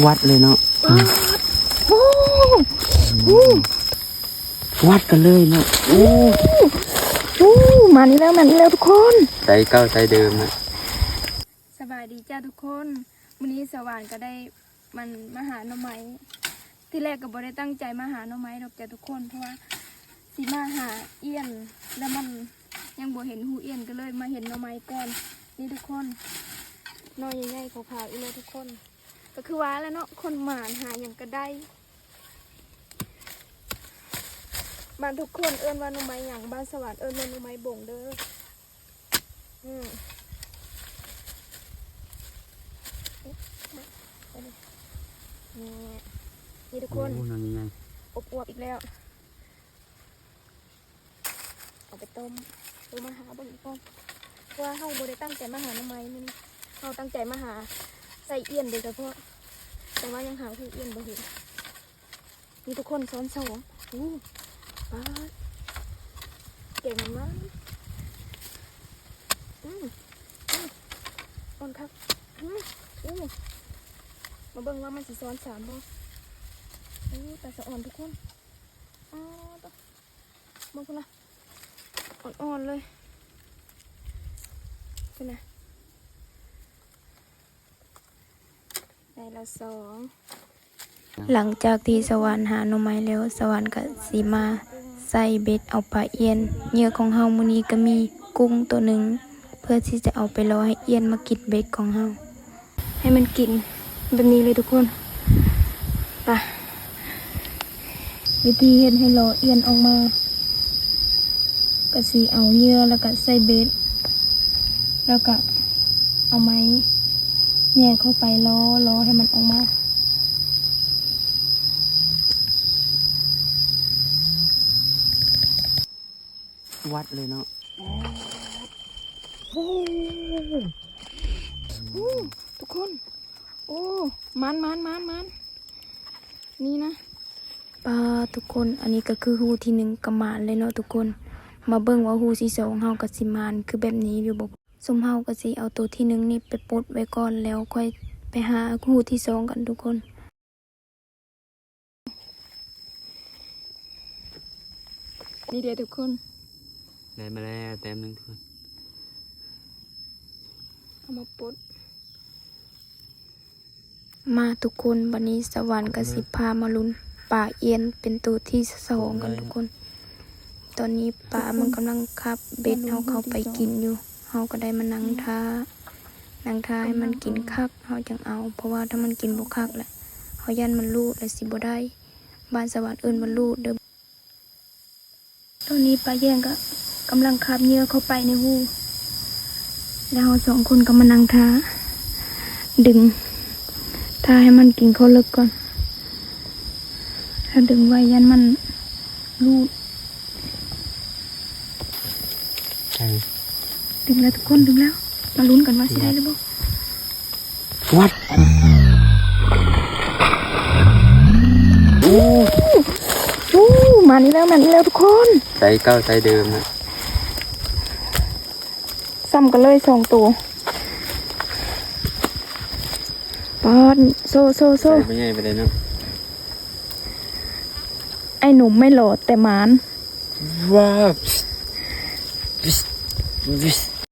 ວັດເລີຍເນາະ ໂອ້ ໂອ້ ວັດກັນເລີຍເນາະ ໂອ້ ໂອ້ ມານີ້ແລ້ວ ມານີ້ແລ້ວທຸກຄົນ ໄຊເກົ່າໄຊເດີມນະ. ສະບາຍດີຈ້າທຸກຄົນ ມື້ນີ້ສະຫວານກໍໄດ້ ມັນມາຫາໜໍ່ໄມ້ ທີແລກກໍບໍ່ໄດ້ຕັ້ງໃຈມາຫາໜໍ່ໄມ້ດອກຈ້າທຸກຄົນ ເພາະວ່າຊິມາຫາອ່ຽນ ແລ້ວມັນຍັງບໍ່ເຫັນຮູ່ອ່ຽນ ກໍເລີຍມາເຫັນໜໍ່ໄມ້ກ່ອນ. ນີ້ທຸກຄົນ ໜໍ່ໃຫຍ່ໆຂາວໆອີກແລ້ວທຸກຄົນ ກໍຄືວ່າແຫຼະເນາະ ຄົນໝານຫາຫຍັງກໍໄດ້. ບ້ານທຸກຄົນເອີ້ນວ່າໜໍ່ໄມ້ຫຍັງ? ບ້ານສະຫວານເອີ້ນວ່າໜໍ່ໄມ້ບົງເດີ້. ອືມ ນີ້ ນີ້ທຸກຄົນ ໂອ້ ໜໍ່ໃຫຍ່ໆ ອວບໆອີກແລ້ວ ເອົາໄປຕົ້ມ ເອົາມາຫາເບິ່ງອີກກ່ອນ ເພາະວ່າເຮົາບໍ່ໄດ້ຕັ້ງໃຈມາຫາໜໍ່ໄມ້ມື້ນີ້ ເຮົາຕັ້ງໃຈມາຫາໄສ້ອ່ຽນໂດຍສະເພາະ ແຕ່ວ່າຍັງຫາຮູ່ອ່ຽນບໍ່ເຫັນ. ນີ້ທຸກຄົນ ຊ້ອນສອງ ໂອ້ ປາດ ແກງມັນຫວານ ອືມ ອືມ ອ່ອນຄັກ ອືມ ໂອ້ ມາເບິ່ງວ່າມັນຊິຊ້ອນສາມບໍ່. ໂອ້ ຕາສະອອນທຸກຄົນ ອໍ ຕະ ເບິ່ງພຸ້ນນະ ອ່ອນໆເລີຍ ພຸ້ນນະ ໄດ້ແລ້ວສອງ. ຫຼັງຈາກທີ່ສະຫວານຫາໜໍ່ໄມ້ແລ້ວ ສະຫວານກະຊິມາໃສ່ເບັດເອົາປາອ່ຽນ. ເຫຍື່ອຂອງເຮົາມື້ນີ້ກະມີກຸ້ງໂຕໜຶ່ງ ເພື່ອທີ່ຈະເອົາໄປຫຼໍ່ໃຫ້ອ່ຽນມາກິນເບັດຂອງເຮົາ ໃຫ້ມັນກິນແບບນີ້ເລີຍທຸກຄົນ. ໄປ ວິທີເຮັດໃຫ້ຫຼໍ່ອ່ຽນອອກມາ ກະຊິເອົາເຫຍື່ອ ແລ້ວກະໃສ່ເບັດ ແລ້ວກະເອົາໄມ້ແຫຍ່ເຂົ້າໄປຫຼໍ່ ຫຼໍ່ໃຫ້ມັນອອກມາ. ວັດເລີຍເນາະ ໂອ້ ໂອ້ ທຸກຄົນ ໂອ້ ມັນໆໆໆ ນີ້ນະ ປາ ທຸກຄົນ ອັນນີ້ກະຄືຮູ່ທີໜຶ່ງກະໝານເລີຍເນາະທຸກຄົນ. ມາເບິ່ງວ່າຮູ່ທີສອງເຮົາກະຊິໝານຄືແບບນີ້ຢູ່ບໍ່. ຊຸມເຮົາກະຊິເອົາໂຕທີໜຶ່ງນີ້ໄປປົດໄວ້ກ່ອນ ແລ້ວຄ່ອຍໄປຫາຮູ່ທີສອງກັນທຸກຄົນ. ນີ້ເດ້ທຸກຄົນ ໄດ້ມາແລ້ວແຕ້ມໜຶ່ງທຸກຄົນ ເອົາມາປົດ. ມາທຸກຄົນ ບາດນີ້ສະຫວັນກະຊິພາມາລຸ້ນປາອ່ຽນເປັນໂຕທີສອງກັນທຸກຄົນ. ຕອນນີ້ປາມັນກຳລັງຄາບເບັດເຮົາເຂົ້າໄປກິນຢູ່ ເຮົາກະໄດ້ມານັ່ງຖ້າ ນັ່ງຖ້າໃຫ້ມັນກິນຄັກເຮົາຈັ່ງເອົາ ເພາະວ່າຖ້າມັນກິນບໍ່ຄັກລະ ເຮົາຢ້ານມັນລູດລະຊິບໍ່ໄດ້. ບ້ານສະຫວັນເອີ້ນວ່າລູດເດີ້. ຕອນນີ້ປາແຢງກະກຳລັງຄາບເຫຍື່ອເຂົ້າໄປໃນຮູ່ ແລ້ວເຮົາສອງຄົນກະມານັ່ງຖ້າ ດຶງ ຖ້າໃຫ້ມັນກິນເຂົ້າເລິກກ່ອນ ຖ້າດຶງໄວຢ້ານມັນລູດ. ດຶງແລ້ວທຸກຄົນ ດຶງແລ້ວ ມາລຸ້ນກັນວ່າຊິໄດ້ຫຼືບໍ່. ວັດ ໂອ້ ໂອ້ ມານີ້ແລ້ວ ມານີ້ແລ້ວທຸກຄົນ ໄຊເກົ່າໄຊເດີມນະ ຊ້ຳກັນເລີຍສອງໂຕ. ປາດ ໂຊ ໂຊ ໂຊ ໄຊບໍ່ໃຫຍ່ປານໃດເນາະ ໄອ້ໜຸ່ມໄມ່ຫຼໍ່ແຕ່ໝານ. ວ້າວ